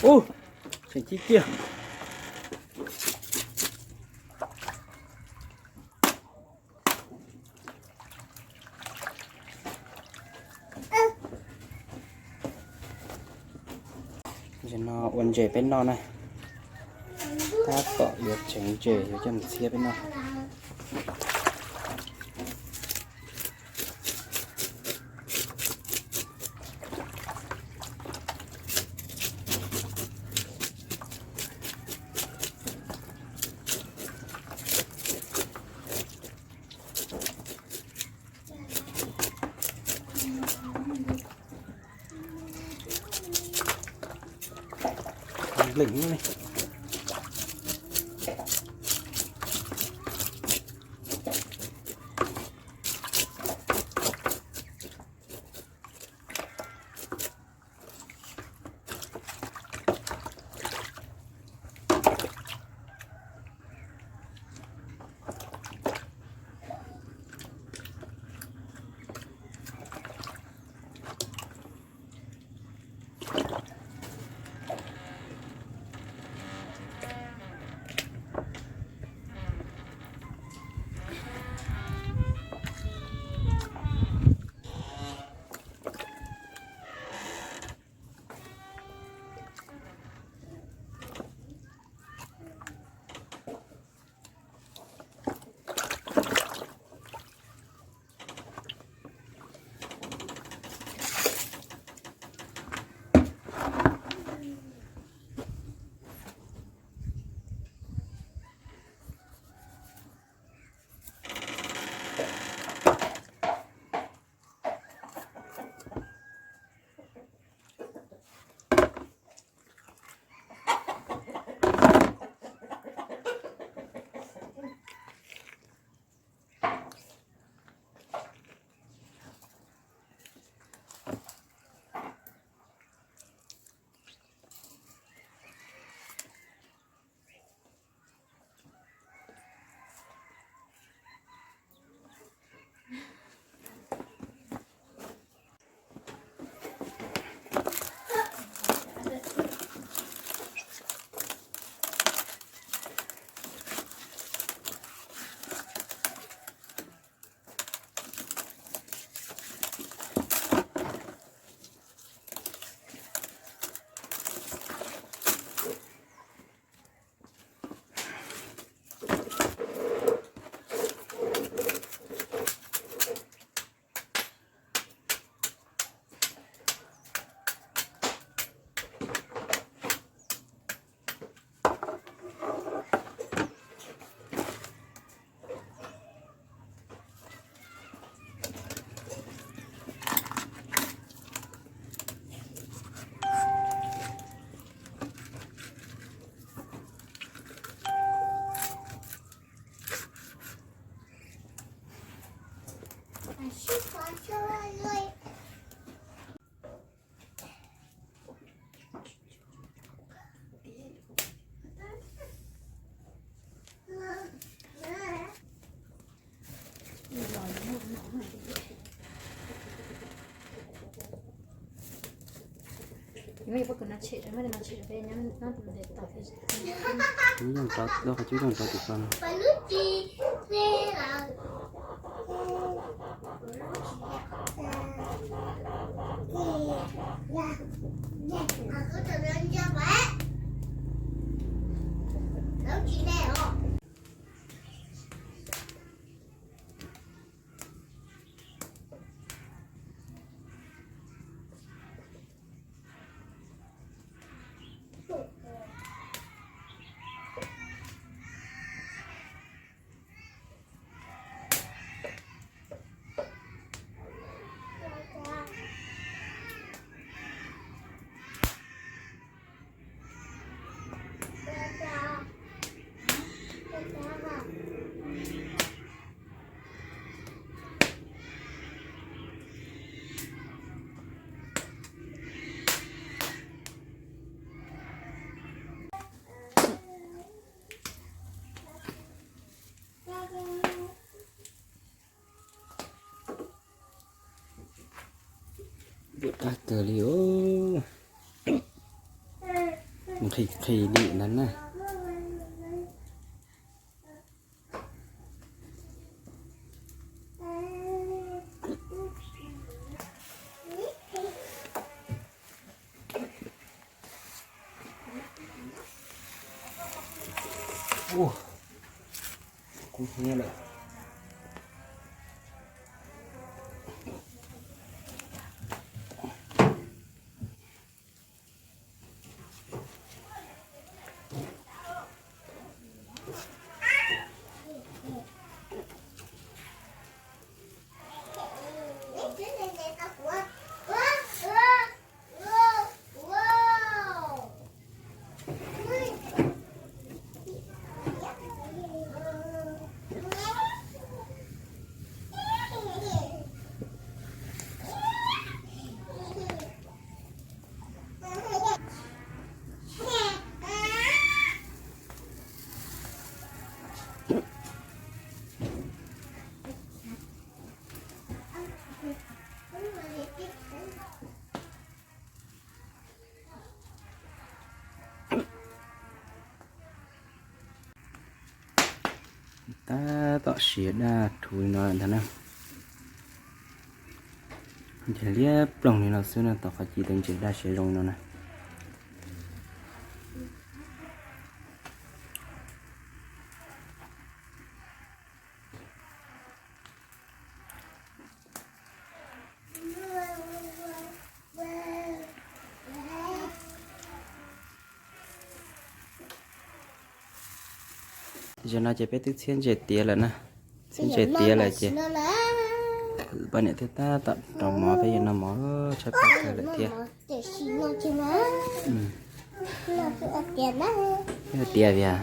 Ub, tseem cib kiag. Ntses no ua ntses peb noj na. Tab tom yuav tseev ntses yuav coj mus txhiab peb noj. Leej ne. Cub yooj rov, lub qhov cub yooj rov tim ko no. Ntuj tag kawg li os. Qhis qhis li ntawd na. Ua, kub hnyiab lawm. Tab tom siav daj thuv li no ntag na. Ntshe liab ploog li no xwb na, tom qhov ci ntawd ntshe daj siav zoo li no na. Tam sim no ces peb twb txhiab ntses tiav lawm na. Txhiab ntses tiav lawm ces poj niam thiaj tab tom rau mov, peb yuav noj mov tshaib plab kawg lawm thiab. Tiav tiav tiag.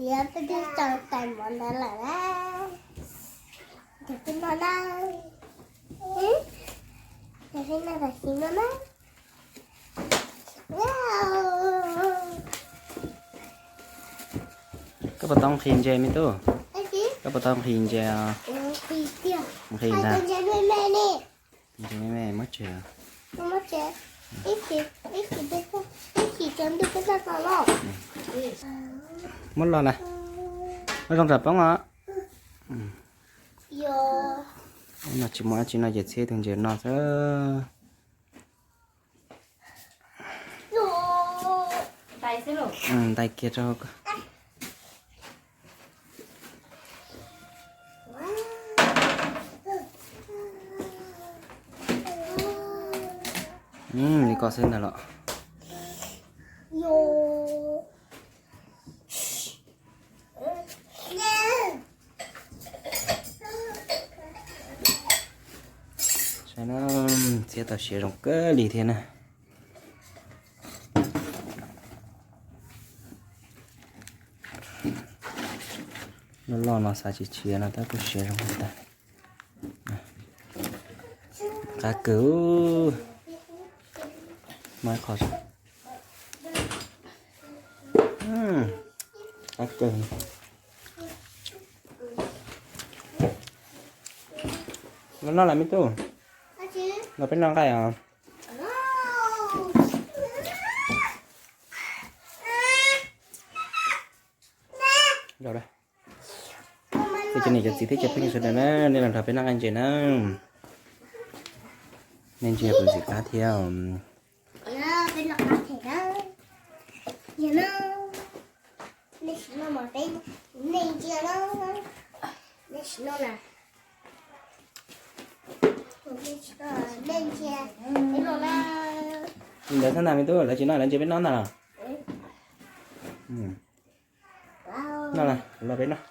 Tiav peb twb tau tais mov ntawd lawm na. Ntawm peb noj na. Ntawm peb noj tam sim no na. Koj puas tau nqhis ntses me tub? Koj puas tau nqhis ntses? Nqhis ntag. Ntses me me muab tseg. Muab los na. Muab zoo tsam poob os. No tsis muaj dab tsi no ces txhiab tus ntses no xwb. Ntais kiag rau. Li ko xwb ntag los. Saib na, txhiab tau siav zoo kawg li thiab na. Loj loj no xav tsis tshiav no tab kuj siav zoo li ntag. Qab kawg. Muab qho. Qab kawg. Los noj lawm me tub. Los peb noj nqaij os. Ces cov niam cov txiv thiab cov phooj ywg sawv daws na, nej los nrog peb noj nqaij ntses na. Nej ntsia kuv ntxim qab thiab. Ntawd xwb ntag me tub, lawv tsis noj lawv ntsia peb noj ntag los. Noj los peb noj.